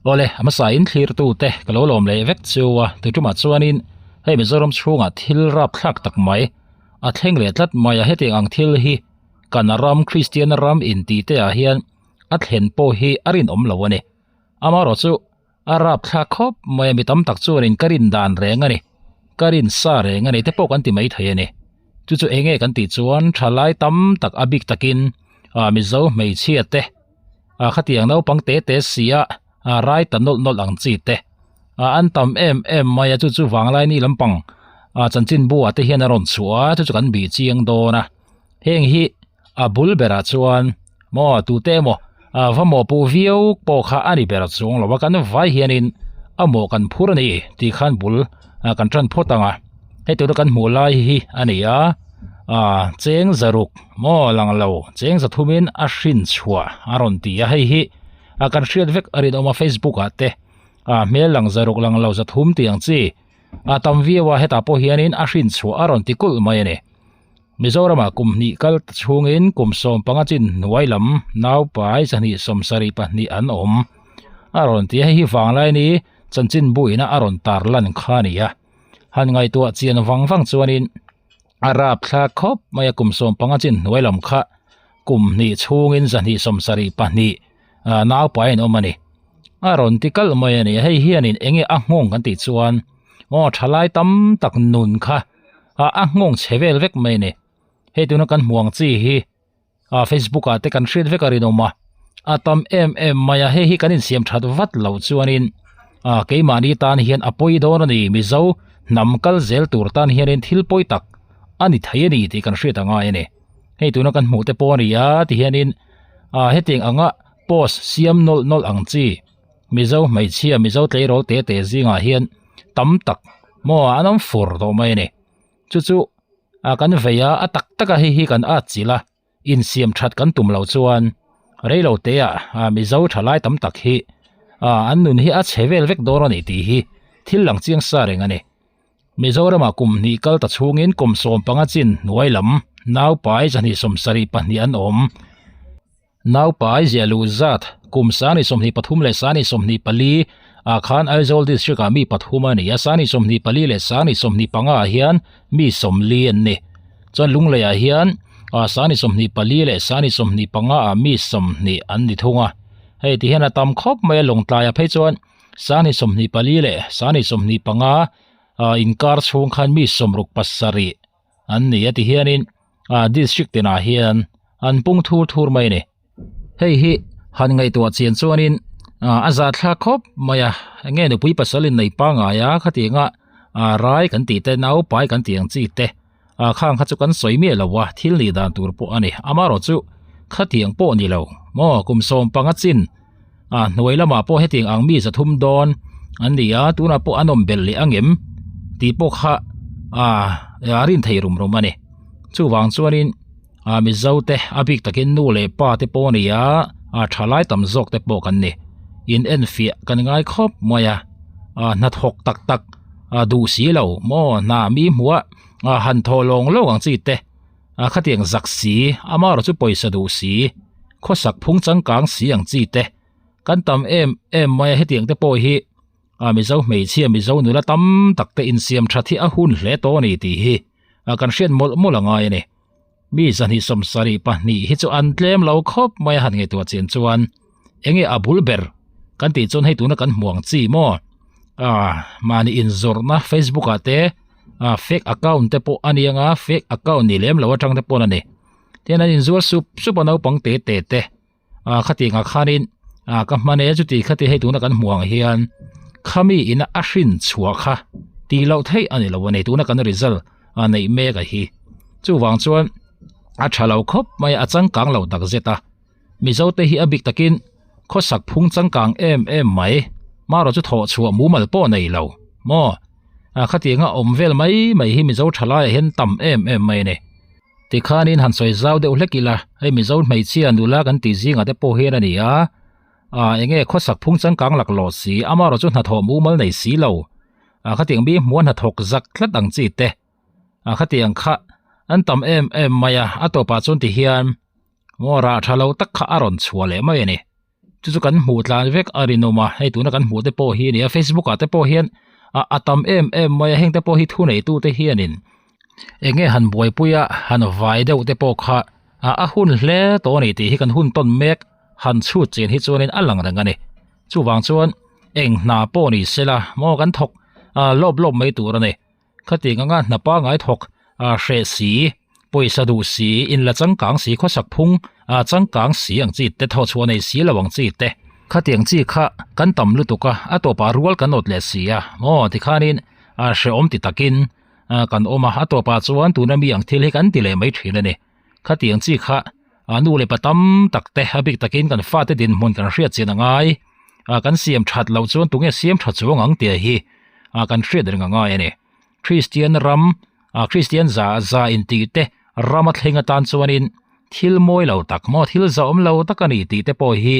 Awle, a hmasa in thlirtu te ka lo lawm leh vek chu a, tuitumah chuanin hei Mizoram chhungah thil rapthlak tak mai a thleng leh tlat mai a, hetiang ang thil hi kan ram Kristian ram intih te ah hian a thlen pawh hi a rinawm lo a ni. Amaherawh chu a rapthlak khawp mai a, mi tam tak chuanin ka rin dan reng a ni, ka rin sa reng a ni te pawh kan ti maithei a ni. Chu chu eng nge kan tih chuan thalai tam tak a bik takin ah Mizo hmeichhia te ah khatiang naupang te te si a ah rai ta nawlh nawlh ang chi te ah an tam em em mai a chu chu vanglai ni lampang ah chanchinbu ah te hian a rawn chhuah a chu chu kan bih chiang dawn a heng hi a bul berah chuan maw tute emaw ah va mawhpuh viau pawh kha a ni ber chuang lo a kan vai hianin a mawh kan phur a ni tih khan bul ah kan tan phawt ang a hei tuna kan hmuh lai hi a ni a ah cheng zaruk maw lang lo cheng zathumin a hrin chhuah a rawn ti a hei hi ah kan hriat vek a rinawm a facebook ah te ah hmel lang zaruk lang lo zathum tih ang chi a tam viau a hetah pawh hianin a hrin chhuah a rawn ti kulh mai a ni. Mizoramah kum hnih kal chhungin kum 15 chin hnuai lam naupai 272 an awm. A rawn ti a, hei hi vanglai ni chanchin buina a rawn tar lan kha a ni a. Han ngaihtuah chian vang vang chuanin a rapthlak khawp mai a kum 15 chin hnuai lam kha kum hnih chhungin 272 naupai an awm a ni. A rawn ti kalh mai a ni a, hei hianin eng nge a nghawng kan tih chuan aw thalai tam tak nun kha ah a nghawng chhe vel vek mai a ni hei tuna kan hmuh ang chi hi ah facebook ah te kan hriat vek a rinawm a a tam em em mai a hei hi kan insiam that vat loh chuanin ah keimahni tan hian a pawi dawn a ni mizo hnam kal zel tur tan hianin thil pawi tak a ni thei a ni tih kan hriat a ngai a ni hei tuna kan hmuh te pawh a ni a tihianin ah hetiang anga post siam nawlh nawlh ang chi. Mizo hmeichhia Mizo tleirawl te te zingah hian tam tak maw an awm fur tawh mai a ni. Chu chu a kan vei a, a tak taka hei hi kan at chilh a, insiam that kan tum loh chuan reilo te ah Mizo thalai tam tak hi an nun hi a chhe vel vek dawn a ni tih hi thil lang chiang sa reng a ni. Mizoramah kum hnih kal ta chhungin kum 15 chin hnuai lam naupai 272 an awm. Naupai ziah luh zat kum 23 leh 24 ah khan Aizawl District ah mi pathum a ni a, 24 leh 25 ah hian mi 40 an ni. Chuan Lunglei ah hian 24 leh 25 ah mi 20 an ni thung a. Hei ti hian a tam khawp mai a, Lawngtlai ah phei chuan 24 leh 25 inkar chhung khan mi 67 an ni a ti hianin ah district tinah hian an pung thur thur mai a ni hei hi han ngaihtuah chian chuanin ah a zahthlak khawp mai a enge nupui pasal in nei pangngai a khatianga ah rai kan tih te naupai kan tih ang chi te ah khang kha chu kan sawi miah lo a thil nih dan tur pawh a ni amaherawh chu khatiang pawh ni lo maw kum 15 chin ah hnuai lamah pawh hetiang ang mi zathum dawn an ni a tunah pawh an awm belh leh ang em tih pawh kha ah a rin thei rum rum a ni chuvang chuanin ah mizo te a bik takin nu leh pa te pawh a ni a ah thalai tam zawk te pawh kan ni in en fiah kan ngai khawp mai a ah hnathawk tak tak ah duh si lo maw hna mi hmuh a ah han thaw lawng lawng ang chi te. A khatiang zak si, amaherawh chu pawisa duh si, khawsak phung changkang si ang chi te kan tam em em mai a, hetiang te pawh hi a Mizo hmeichhia Mizo nula tam tak te insiam that hi a hun hle tawh a ni tih hi a kan hriat mawlh mawlh a ngai a ni. Mi 272 hi chu an tlem lo khawp mai a han ngaihtuah chian chuan enge a bul ber kan tih chuan hei tuna kan hmu ang chi maw a mahni inzawrhna Facebook ah te ah fake account te pawh a ni anga fake account ni lem lo atang te pawn a ni tin an inzuar sup sup a naupang te te te ah khatiang ah khanin ah ka hman e chuti khati hei tuna kan hmuh ang hian khami ina a hrin chhuah kha tih loh theih a ni lo a ni tuna kan result a neih mek a hi chuvang chuan a tha lo khawp mai a changkang lo tak zet a. Mizo te hi a bik takin khawsak phung changkang em em mai, marawh chu thawh chhuah mumal pawh nei lo maw? A khatianga awm vel mai mai hi Mizo thalaiah hian tam em em mai a ni. Tikhanin han sawi zau deuh hlek ila, hei Mizo hmeichhia nula kan tih zingah te pawh hian a ni a, a enge khawsak phung changkang laklawh si, amarawh chu hnathawh mumal nei si lo, a khatiang mi hmuah hnathawk zak tlat ang chi te, a khatiang kha an tam em em mai a, a tawpah chuan tihian Maw rah tha lo tak kha a rawn chhuah leh mai a ni. Chu chu kan hmuh tlan vek a rinawm a, hei tuna kan hmuh te pawh hi a ni a, facebook ah te pawh hian ah a tam em em mai a, heng te pawh hi thu nei tu te hianin eng nge han buaipui a han vai deuh te pawh kha ah a hun hle tawh a ni tih hi kan hun tawn mek han chhut chin hi chuanin a lang reng a ni. Chuvang chuan eng hna pawh ni sela maw kan thawk ah lawp lawp mai tur a ni. Khatiang anga hna pangai thawk ah hreh si, pawisa duh si, inla changkang si, khawsak phung ah changkang si ang chi te, thawhchhuah nei si lo ang chi te. Khatiang chi kha kan tam lutuk a, a tawpah rual kan awt leh si a, maw tikhanin ah hrehawm ti takin ah kan awm a, a tawpah chuan tuna mi ang thil hi kan ti leh mai thin a ni. Khatiang chi kha ah nu leh pa tam tak te a bik takin kan fate dinhmun kan hriat chian a ngai ah kan siam that loh chuan tunge siam tha chuang ang tih hi ah kan hriat reng a ngai a ni. Kristian ram ah Kristian za za intih te rama thleng atan chuanin thil mawi lo tak maw thil zahawm lo tak a ni tih te pawh hi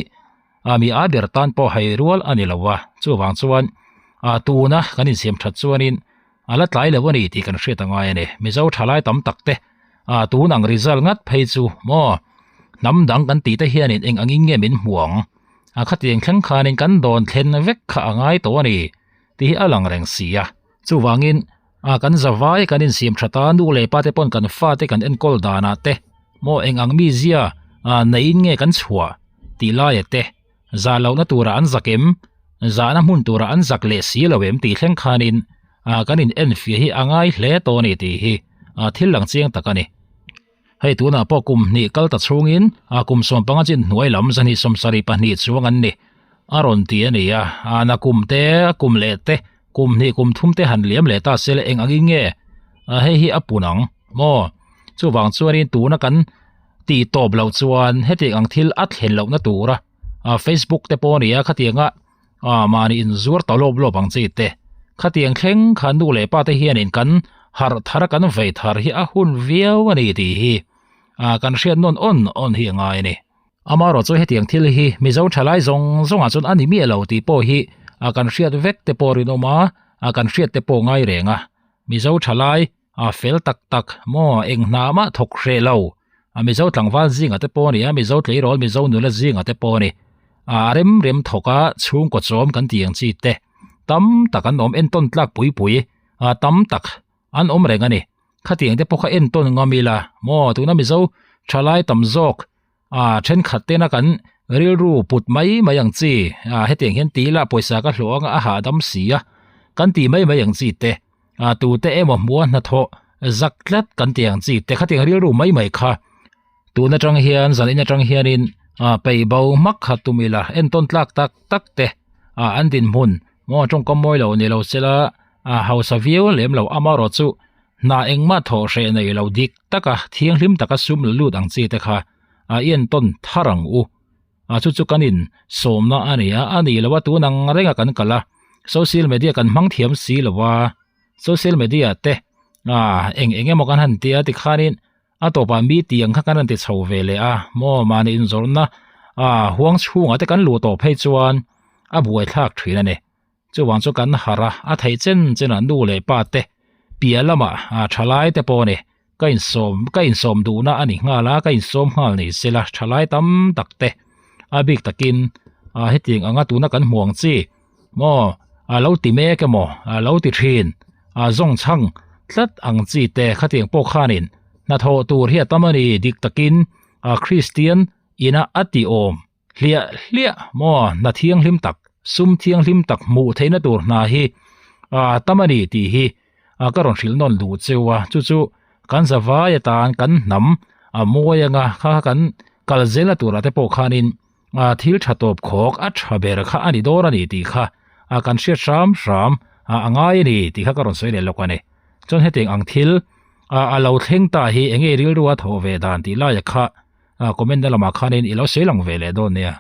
ah mi a ber tan pawh hei rual a ni lo a, chuvang chuan ah tuna kan insiam that chuanin a la tlai lo a ni tih kan hriat a ngai a ni. Mizo thalai tam tak te ah tun ang result ngat phei chu maw hnam dang kan tih te hianin eng angin nge min hmu ang a khatiang thleng khanin kan dawn thlen vek kha a ngai tawh a ni tih hi a lang reng si a. Chuvangin ah kan zavai kan insiam that a nu leh pa te pawn kan fate kan enkawl danah te maw eng ang mizia ah neihin nge kan chhuah tih laia te zah lohna turah an zak em zahna hmun turah an zak leh si lo em tih thleng khanin ah kan in enfiah hi a ngai hle tawh a ni tih hi ah thil lang chiang tak a ni. Hei tunah pawh kum hnih kal ta chhungin ah kum 15 chin hnuai lam zahnih 72 chuang an ni a rawn ti a ni a, ah na kum te kum leh te kum hnih kum thum te han liam leh ta se le eng angin nge ah hei hi a pun ang maw chuvang chuanin tuna kan tih tawp loh chuan hetiang ang thil a thlen lohna tura ah facebook te pawh a ni a khatianga ah mahni inzuar ta lawp lawp ang chi te khatiang thleng kha nu leh pa te hianin kan harh thar a kan vei thar hi a hun viau a ni tih hi ah kan hriat nawn awn awn hi a ngai a ni. Amaherawh chu hetiang thil hi Mizo thalai zawng zawngah chuan a ni miah lo tih pawh hi ah kan hriat vek te pawh rinawm a ah kan hriat te pawh ngai reng a Mizo thalai a fel tak tak maw eng hna mah thawk hreh lo a Mizo tlangval zingah te pawh a ni a Mizo tleirawl Mizo nula zingah te pawh a ni a rem rem thawk a chhungkaw chawm kan tih ang chi te tam tak an awm entawn tlak pui pui a tam tak an awm reng a ni khatiang te pawh kha entawn ngam ila maw tuna Mizo thalai tam zawk a thenkhat tena kan rilru put mai mai ang chi a hetiang hian tih ila pawisa ka hlawh anga a hahdam si a kan tih mai mai ang chi te a tute emaw hmuha hnathawh zak tlat kan tih ang chi te khatiang rilru mai mai kha tun atang hian zanin atang hianin a peih bo hmak kha tum ila entawn tlak tak tak te a an dinhmun maw tawngkam mawi lo ni lo sela a hausa viau lem lo amaherawh chu hna engmah thawh hreh nei lo dik taka thianghlim taka sum la lut ang chi te kha a entawn thar ang u. A chu chu kan in sawmna a ni a, a ni lo a tun ang renga kan kal a, social media kan hmang thiam si lo a, social media te ah eng eng emaw kan han ti a tikhanin a tawpah mi tih ang kha kan rawn ti chho ve leh a maw mahni inzawrhna ah huang chhungah te kan luh tawh phei chuan a buaithlak thin a ni. Chuvang chu kan harh a, a theih chen chenah nu leh pa te piah lamah ah thalai te pawh a ni. Ka insawm ka insawm duhna a ni nghal a, ka insawm nghal ni sela thalai tam tak te a bik takin ah hetiang anga tuna kan hmu ang chi maw a lo ti mek emaw a lo ti thin a zawng chhang tlat ang chi te khatiang pawh khanin hnathawh tur hi a tam a ni dik takin ah Kristian ina a tih awm Hliah hliah maw hna thianghlim tak, sum thianghlim tak hmuh theihna tur hna hi a tam a ni tih hi ka rawn hrilh nawn duh cheu a, chu chu kan zavai atan kan hnam a mawi anga kha kha kan kal zelna turah te pawh khanin thil tha tawp khawk a tha ber kha a ni dawn a ni tih kha kan hriat hram hram a ngai a ni tih kha ka rawn sawi leh lawk a ni. Chuan hetiang ang thil a lo thleng ta hi eng nge rilru a thawh ve dan tih laia kha. a comment na lamah khanin i lo sawi lang ve leh dawn nia.